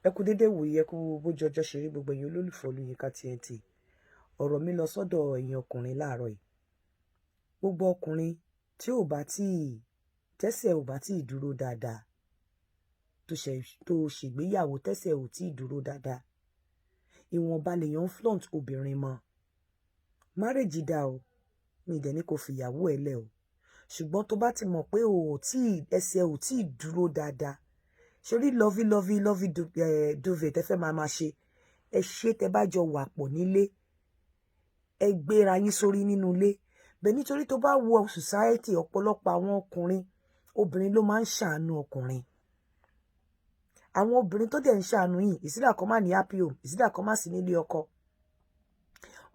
Ẹ kú dédé wòye, ẹ kú bójú ọjọ́ ṣe rí, gbogbo ẹ̀yin olólùfẹ́ Olúyinká TNT. Ọ̀rọ̀ mi lọ sọ́dọ̀ ẹ̀yin ọkùnrin láàárọ̀ yìí. Gbogbo ọkùnrin tí ò bá tí tẹ́sẹ̀ ò bá tí dúró dáadáa, tó ṣègbéyàwó, tẹ́sẹ̀ ò tí dúró dáadáa, ìwọ̀nba lèèyàn ń flaunt obìnrin mọ́. Marriage dá o, mi dẹ̀ ní kò fìyàwó ẹ lẹ̀ o, ṣùgbọ́n tó bá ti mọ̀ pé o ò tí ẹsẹ̀ ò tí dúró dáadáa, sórí lovey lovey lovey dovey tẹ́ fẹ́ máa máa ṣe, ẹ ṣe tẹ́ bá jọ wà pọ̀ nílé, ẹ gbéra yín sórí nínú ilé bẹ́ẹ̀. Nítorí tó bá wo society, ọ̀pọ̀lọpọ̀ àwọn ọkùnrin, obìnrin ló máa ń ṣàánú ọkùnrin. Àwọn obìnrin tó dẹ̀ ń ṣàánú yìí, ìsídà kan má ní happy home, ìsídà kan má sí nílé ọkọ.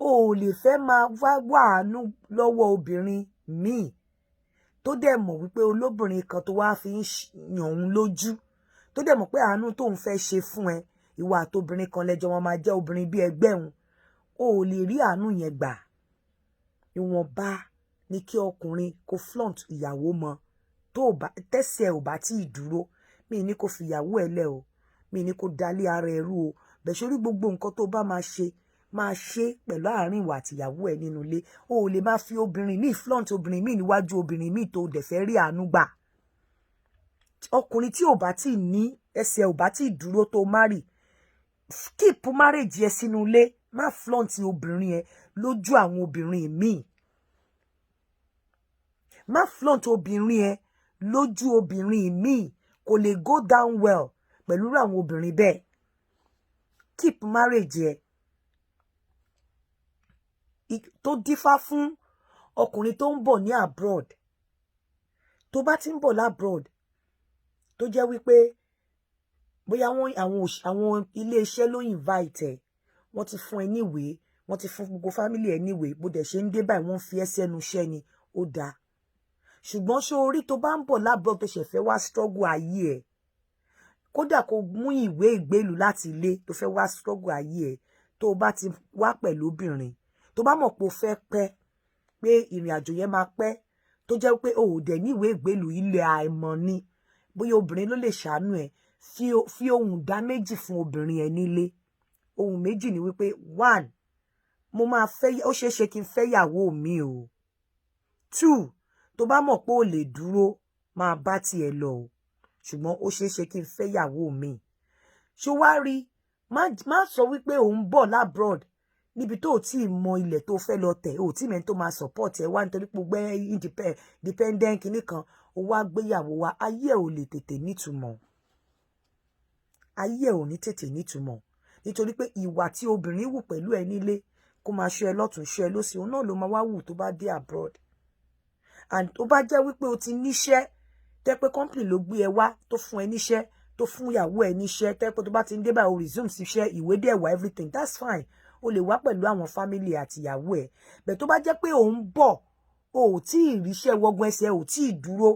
O ò lè fẹ́ máa wá wàánú lọ́wọ́ obìnrin míì tó dẹ̀ mọ̀ wípé olóbìnrin kan tó wá fi ń yàn òun lójú, tó dẹ̀ mọ̀ pé àánú tóun fẹ́ ṣe fún ẹ, ìwà àtobìnrin kan lẹ́jọ́ wọn máa jẹ́ obìnrin bí ẹgbẹ́ òun, o ò lè rí àánú yẹn gbà. Ìwọ̀nba ni kí ọkùnrin kó flaunt ìyàwó mọ́ tó bá tẹ́sẹ̀ ò bá tí ì dúró. Mi ní kó fìyàwó ẹ lẹ̀ o, mi ní kó dalé ara ẹrú o. Bẹ̀ sórí gbogbo nǹkan tó bá máa ṣe, máa ṣe pẹ̀lú àárín ìwà àtìyàwó ẹ nínú ilé. O ò lè máa fi obìnrin míì flaunt obìnrin míì níwájú obìnrin míì tó dẹ̀ fẹ́ rí àánú gbà. Ọkùnrin tí ò bá tí ní ẹsẹ̀ ò bá tí dúró tó marry, keep marriage ẹ sínú ilé. Má flaunt obìnrin ẹ lójú àwọn obìnrin míì, má flaunt obìnrin ẹ lójú obìnrin míì. Kò lè go down well pẹ̀lú àwọn obìnrin bẹ́ẹ̀. Keep marriage ẹ. Tó dífá fún ọkùnrin tó ń bọ̀ ní abroad, tó bá ti ń bọ̀ l'abroad, tó jẹ́ wípé bóyá wọ́n àwọn ilé iṣẹ́ ló invite ẹ, wọ́n ti fún ẹ níwèé, wọ́n ti fún gbogbo family ẹ níwèé, bó dẹ̀ ṣe ń dé báyìí, wọ́n fi ẹ́ sẹ́nu iṣẹ́ ni, ó dáa. Ṣùgbọ́n ṣó orí tó bá ń bọ̀ l'abroad, tó ṣẹ̀ fẹ́ wá struggle ayé ẹ̀, kódà kó mú ìwé ìgbélú láti ilé, tó fẹ́ wá struggle ayé ẹ̀, tó bá ti wá pẹ̀lú obìnrin, tó bá mọ̀ pé o fẹ́ pẹ́, pé ìrìn àjò yẹn máa pẹ́, tó jẹ́ pé o ò dẹ̀ ní ìwé ìgbélú, ilẹ̀ àìmọ̀ ni, bóyá obìnrin ló lè ṣàánú ẹ̀, fi ohùn dá méjì fún obìnrin ẹ nílé. Ohùn méjì ni wípé, one, mo máa fẹ́, ó ṣeé ṣe kí n fẹ́ yàwó mi o. Two, tó bá mọ̀ pé o lè dúró, máa bá tiẹ̀ lọ o, ṣùgbọ́n ó ṣeé ṣe kí n fẹ́ yàwó mi. Ṣó wá rí, má sọ wípé òun bọ̀ l'abroad níbi tó tí ì mọ ilẹ̀ tó fẹ́ lọ tẹ̀, ò tí mẹ́ni tó máa support ẹ wá, nítorí pé gbẹ́ independent kinní kan, ó wá gbéyàwó wa, ayé ẹ̀ ò lè tètè nítumọ̀, ayé ẹ̀ ò ní tètè nítumọ̀, nítorí pé ìwà tí obìnrin wù pẹ̀lú ẹ nílé, kó máa ṣọ́ ẹ lọ́tún, ṣọ́ ẹ lósì, òun náà ló máa wá wù tó bá dé abroad. And tó bá jẹ́ wípé o ti níṣẹ́, tẹ́ pé company ló gbé ẹ wá, tó fún ẹ níṣẹ́, tó fún ìyàwó ẹ níṣẹ́, tẹ́ pé tó bá ti ń dé báyìí, o resume síṣẹ́, ìwé dẹ̀ wá, everything, that's fine, o lè wá pẹ̀lú àwọn family àti ìyàwó ẹ. Bẹ̀ tó bá jẹ́ pé òun bọ̀, o ò tí ì ríṣẹ́ wọgbọ́n, ẹsẹ̀ ò tí ì dúró,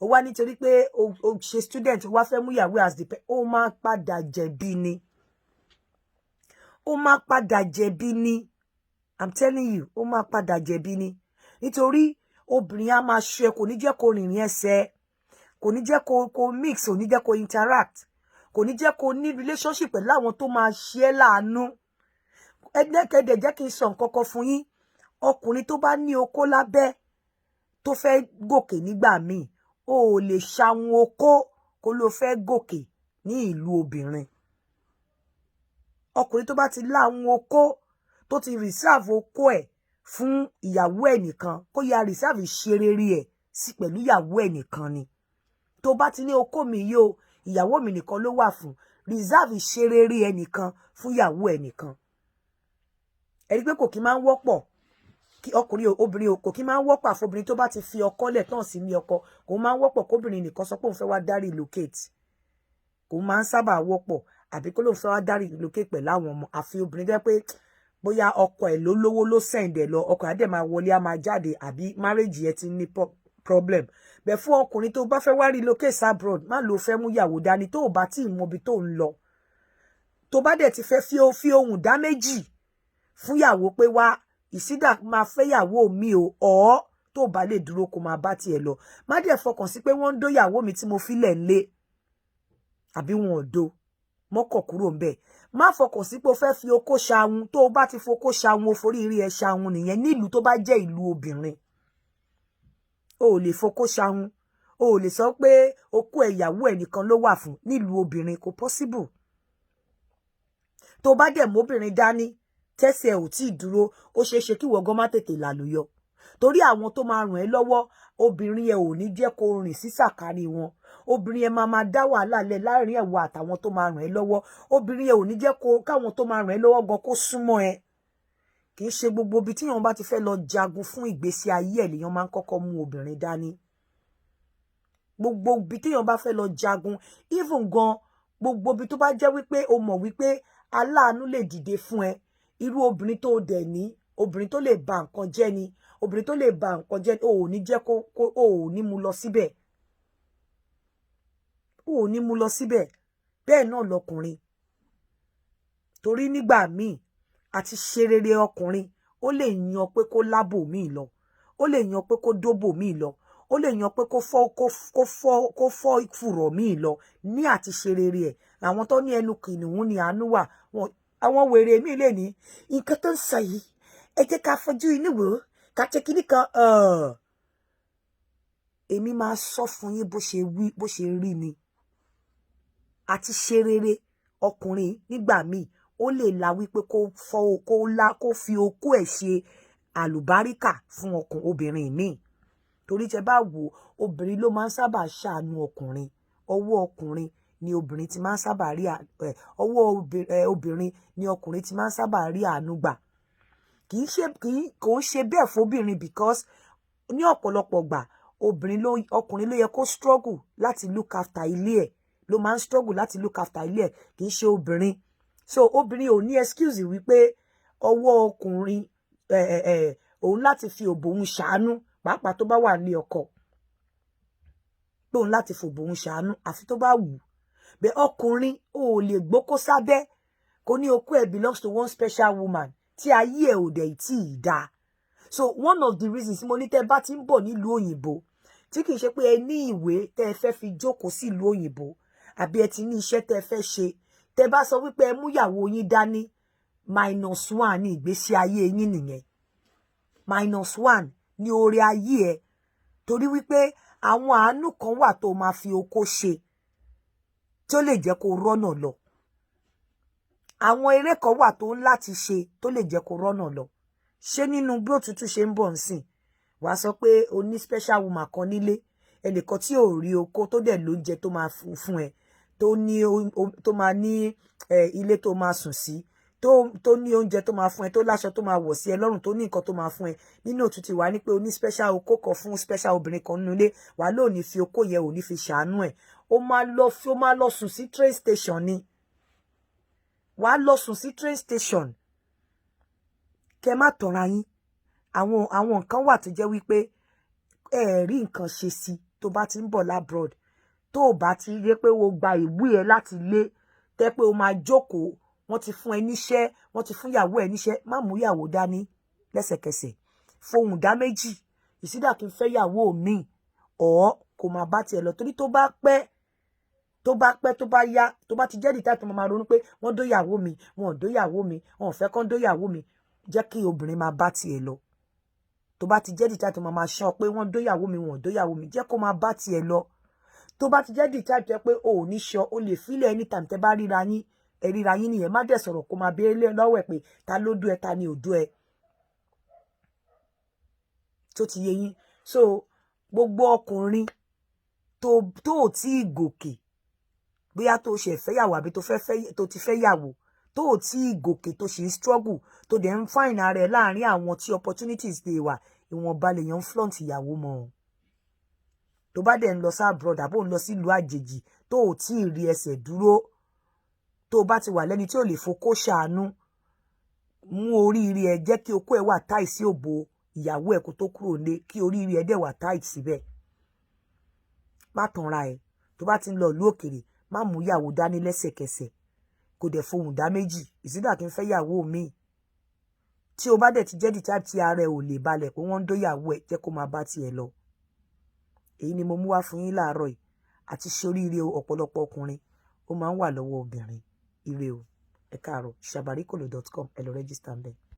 o wá nítorí pé o ṣe student, o wá fẹ́ mú ìyàwó as the, ó máa padà jẹ̀bi ni, ó máa padà jẹ̀bi ni. I'm telling you, ó máa padà jẹ̀bi ni, nítorí obìnrin á máa ṣe, kò ní jẹ́ kó rìnrìn ẹsẹ̀, kò ní jẹ́ kó mix, kò ní jẹ́ kó interact, kò ní jẹ́ kó ní relationship pẹ̀lú àwọn tó máa ṣe é láàánú. Ẹgbẹ́kẹ̀dẹ̀ jẹ́ kí n sọ nǹkan kan fún yín. Ọkùnrin tó bá ní okó lábẹ́, tó fẹ́ gòkè nígbà míì, o ò lè ṣàwọn okó kó ló fẹ́ gòkè ní ìlú obìnrin. Ọkùnrin tó bá ti láwọn okó, tó ti reserve okó ẹ̀ fún ìyàwó ẹ̀ nìkan, kó ya reserve ìṣerere ẹ̀ sí pẹ̀lú ìyàwó ẹ̀ nìkan ni. Tó bá ti ní okó mi yìí o, ìyàwó mi nìkan ló wà fún, reserve ìṣerere ẹ̀ nìkan fún ìyàwó ẹ̀ nìkan. Ẹ rí pé kò kí máa ń wọ́pọ̀ kí ọkùnrin, obìnrin, kò kí máa ń wọ́pọ̀ àfobìnrin tó bá ti fi ọkọ lẹ̀ tán sí ní ọkọ, kò máa ń wọ́pọ̀ kóbìnrin nìkan sọ pé òun fẹ́ wá dá relocate. Kò máa ń sábà wọ́pọ̀, àbí kó lóun fẹ́ wá dá relocate pẹ̀lú àwọn ọmọ. Àfi obìnrin jẹ́ pé bóyá ọkọ ẹ̀ ló lówó, ló send ẹ̀ lọ, ọkọ ẹ̀ á dẹ̀ máa wọlé, á máa jáde, àbí marriage yẹn ti ní problem bẹ́ẹ̀. Fún ọkùnrin tó bá fẹ́ wá relocate abroad, má ló fẹ́ mú ìyàwó dání tó o bá tí ì mọ ibi tó ń lọ. Tó bá dẹ̀ ti fẹ́ fi ohùn dá méjì fún ìyàwó pé wá ìsídà máa fẹ́ ìyàwó mi o, ọ̀ tó bá lè dúró, kó máa bá tiẹ̀ lọ. Má dẹ̀ fọkàn sí pé wọ́n ń dó ìyàwó mi tí mo filẹ̀ lé, àbí wọn ò dó. Mọ́kọ̀ kúrò ń bẹ̀. Má fọkàn sí pé o fẹ́ fi okó ṣahun. Tó o bá ti fokó ṣahun, o forí rí ẹ ṣahun nìyẹn. Nílùú tó bá jẹ́ ìlú obìnrin, o ò lè fokó ṣahun. O ò lè sọ pé okó ẹ̀yàwó ẹ̀ nìkan ló wà fún nílùú obìnrin. Kò possible. Tó bá dẹ̀ móbìnrin dání, tẹ́sẹ̀ ò tí ì dúró, ó ṣeé ṣe kí ìwọ gan má tètè làlùyọ, torí àwọn tó máa ràn ẹ́ lọ́wọ́, obìnrin ẹ ò ní jẹ́ kó rìn sí sàkání wọn. Obìnrin ẹ máa máa dá wàhálà lẹ̀ láàrin ẹ̀wọ̀ àtàwọn tó máa ràn ẹ́ lọ́wọ́. Obìnrin ẹ ò ní jẹ́ kó káwọn tó máa ràn ẹ́ lọ́wọ́ gan kó súnmọ́ ẹ. Kì í ṣe gbogbo ibi tí èèyàn bá ti fẹ́ lọ jagun fún ìgbésí ayé ẹ̀ lèèyàn máa ń kọ́kọ́ mú obìnrin dání. Gbogbo ibi tí èèyàn bá fẹ́ lọ jagun, even gan gbogbo ibi tó bá jẹ́ wípé o mọ̀ wípé aláàánú lè dìde fún ẹ, irú obìnrin tó dẹ̀ ní, obìnrin tó lè ba nǹkan jẹ́ ni, obìnrin tó lè ba nǹkan jẹ́, o ò ní jẹ́ kó o ò ní mú lọ síbẹ̀, o ò ní mú lọ síbẹ̀. Bẹ́ẹ̀ náà lọkùnrin, torí nígbà míì, àti ṣe rere ọkùnrin, ó lè yan pé kó lábò míì lọ, ó lè yan pé kó dóbò míì lọ, ó lè yan pé kó fọ́ fùrọ̀ míì lọ ní àti ṣe rere ẹ̀. Àwọn tó ní ẹnu kìnìún ni àánú wà wọn. Àwọn wèrè míì lè ní nǹkan tó ń sọ yìí, ẹ jẹ́ ká fojú inú wò ó, ká ṣe kíní kan. Èmi máa sọ fún yín bó ṣe wí, bó ṣe rí ni. Àti ṣe rere ọkùnrin nígbà míì, ó lè la wípé kó fọ́, kó lá, kó fi okó ẹ̀ ṣe àlùbáríkà fún ọkùn obìnrin míì, torí tẹ bá wò, obìnrin ló máa ń sábà ṣàánú ọkùnrin. Ọwọ́ ọkùnrin ni obìnrin ti máa ń sábà rí, ọwọ́ obìnrin ni ọkùnrin ti máa ń sábà rí àánú gbà. Kì í ṣe, kì í kò ń ṣe bẹ́ẹ̀ fóbìnrin, because ní ọ̀pọ̀lọpọ̀ gbà, obìnrin ló, ọkùnrin ló yẹ kó struggle láti look after ilé ẹ̀, ló máa ń struggle láti look after ilé ẹ̀, kì í ṣe obìnrin. So obìnrin ò ní excuse wípé ọwọ́ ọkùnrin ẹ ẹ ẹ òun láti fi òbò òun ṣàánú, pàápàá tó bá wà ní ọkọ, pé òun láti fòbò òun ṣàánú, àfi tó bá wù ú. Bẹ́ẹ̀ ọkùnrin ò lè gbókó sábẹ́ kò ní okó ẹ̀ belongs to one special woman tí ayé ẹ̀ ò dẹ̀ tí ì dáa. So one of the reasons mo ní, tẹ́ bá ti ń bọ̀ nílùú òyìnbó, tí kì í ṣe pé ẹ ní ìwé tẹ́ ẹ fẹ́ fi jókòó sí ìlú òyìnbó, àbí ẹ ti ní iṣẹ́ tẹ́ ẹ fẹ́ ṣe, tẹ́ bá sọ wípé ẹ mú ìyàwó yín dání, minus one ní ìgbésí ayé yín nìyẹn. Minus one ní oore ayé ẹ, torí wípé àwọn àánú kan wà tó máa fi okó ṣe tí ó lè jẹ́ kó rọ́nà lọ. Àwọn eré kan wà tó ń láti ṣe tó lè jẹ́ kó rọ́nà lọ. Ṣé nínú bí òtútù ṣe ń bọ̀ nsìn, wàá sọ pé o ní special woman kan nílé, ẹnìkan tí ò rí oko, tó dẹ̀ lóúnjẹ tó máa fún ẹ, tó ní, tó máa ní ilé tó máa sùn sí, tó ní oúnjẹ tó máa fún ẹ, tó láṣọ tó máa wọ̀ sí ẹ lọ́rùn, tó ní nǹkan tó máa fún ẹ nínú òtútù, wàá ní pé o ní special okó kan fún special obìnrin kan nínú ilé, wàá lóò ní fi okó yẹn, ò ní fi ṣàánú ẹ. Ó máa lọ sùn sí train station ni. Wàá lọ sùn sí train station. Kẹ má tọ̀ra yín. Àwọn nǹkan wà tó jẹ́ wípé ẹ rí nǹkan ṣe sí. Tó bá ti ń bọ̀ l'abroad, tó o bá ti rí pé o gba ìwé ẹ láti lé, tẹ́ pé o máa jókòó, wọ́n ti fún ẹ níṣẹ́, wọ́n ti fún ìyàwó ẹ níṣẹ́, má mú ìyàwó dání lẹ́sẹ̀kẹsẹ̀. Fohùn dá méjì ìsídà kí n fẹ́ ìyàwó mi ọ̀ kò máa bá tiẹ̀ lọ, torí tó bá pẹ́, tó bá pẹ́, tó bá yá, tó bá ti jẹ́ dìtà tó máa ronú pé wọ́n dóyàwó mi, wọn ò dóyàwó mi, wọn ò fẹ́ kán dóyàwó mi, jẹ́ kí obìnrin máa bá tiẹ̀ lọ. Tó bá ti jẹ́ dìtà tó máa ṣán pé wọ́n dóyàwó mi, wọn ò dóyàwó mi, jẹ́ kó máa bá tiẹ̀ lọ. Tó bá ti jẹ́ dìtà tó yẹ pé o ò ní ṣọ, o lè fílẹ̀ anytime. Tẹ́ bá ríra yín, ẹ ríra yín nìyẹn. Má dẹ̀ sọ̀rọ̀ kó máa béèrè lọ́wọ́ ẹ̀ pé ta ló dó ẹ, ta ni ò dó ẹ. Tó ti yé yín? So gbogbo ọkùnrin tó ò tí ì gòkè, bóyá tó ṣe fẹ́yàwó àbí tó ti fẹ́yàwó, tó ò tí ì gòkè, tó ṣì ń struggle, tó dẹ̀ ń find ara ẹ̀ láàrin àwọn tí opportunities lè wà, ìwọ̀nba lèèyàn ń flaunt ìyàwó mọ́ o. Tó bá dẹ̀ ń lọ sí abroad àbó ń lọ sílùú àjèjì, tó ò tí ì rí ẹsẹ̀ dúró, tó bá ti wà lẹ́ni tí ò lè fokó ṣàánú, mú oríire ẹ, jẹ́ kí okó ẹ wà tight sí òbò ìyàwó ẹ kó tó kúrò lé, kí oríire ẹ dẹ̀ wà tight síbẹ̀. Má tanra ẹ. Tó bá ti ń lọ ìlú òkèrè, má mú ìyàwó dání lẹ́sẹ̀kẹsẹ̀. Kò dẹ̀ fohùn dá méjì ìsídà kí n fẹ́ ìyàwó mi. Tí o bá dẹ̀ ti jẹ́ the type tí ara ẹ ò lè balẹ̀ pé wọ́n ń dóyàwó ẹ, jẹ́ kó máa bá tiẹ̀ lọ. Èyí ni mo mú wá fún yín láàárọ̀ yìí. Àti ṣoríire ọ̀pọ̀lọpọ̀ ọkùnrin, ó máa ń wà lọ́wọ́ obìnrin. Ire o, ẹ káàárọ̀. Sabarikolo.com, ẹ lọ register ń bẹ̀.